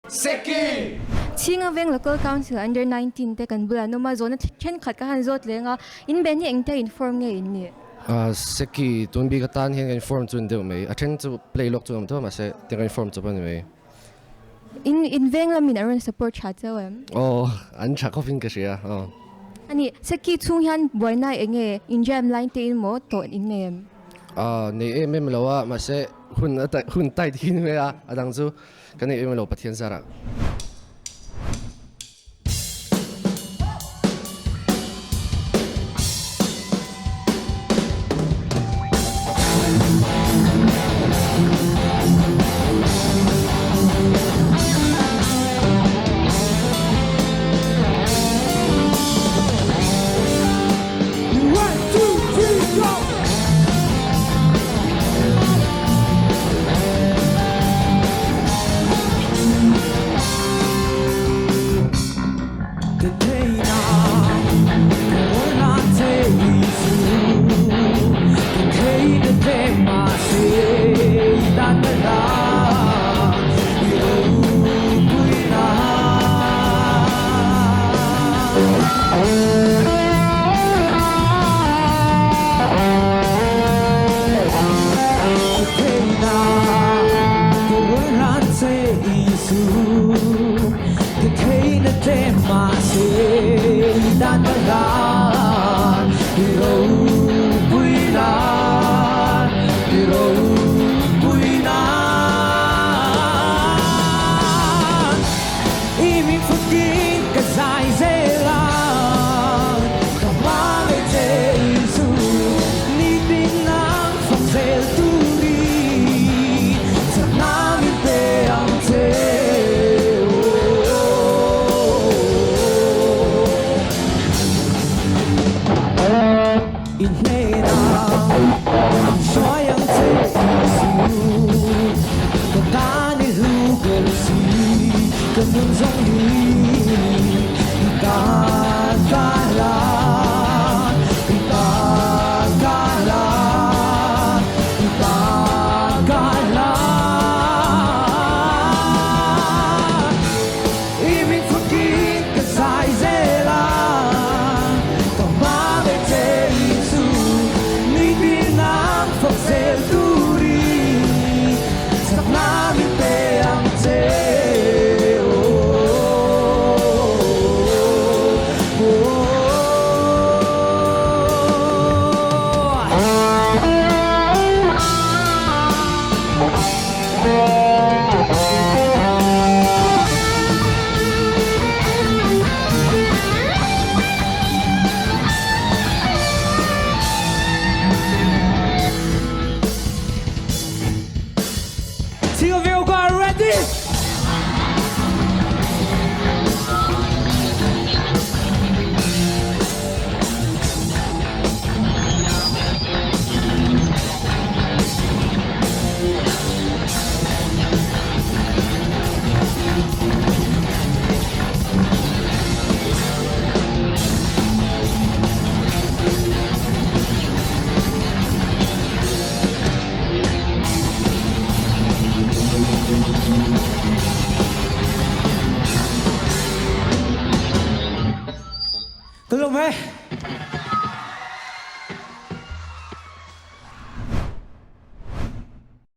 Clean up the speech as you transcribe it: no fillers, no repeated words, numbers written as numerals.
Seki! Chhinga Veng Local Council Under 19 te kan bulah an awm a, zawhna thenkhat ka han zawt leng a, in band hi engtia inform nge in nih? Seki, tun bik atan hian kan inform chu a ni deuh mai, a then chu play lawk chu a awm tho a mahse tiang kan inform chawp a ni mai. In in veng lamin an rawn support tha cheu em? Aw, an tha khawpin ka hria, aw. A nih, Seki chhung hian buaina eng nge in jam line te in maw tawh in nei em? Nei em em lo a, mahse hun a hun tight hi ni mai a, a dang chu Kan ei em lo Pathian zarah. One, two, three, go! Silvio got ready!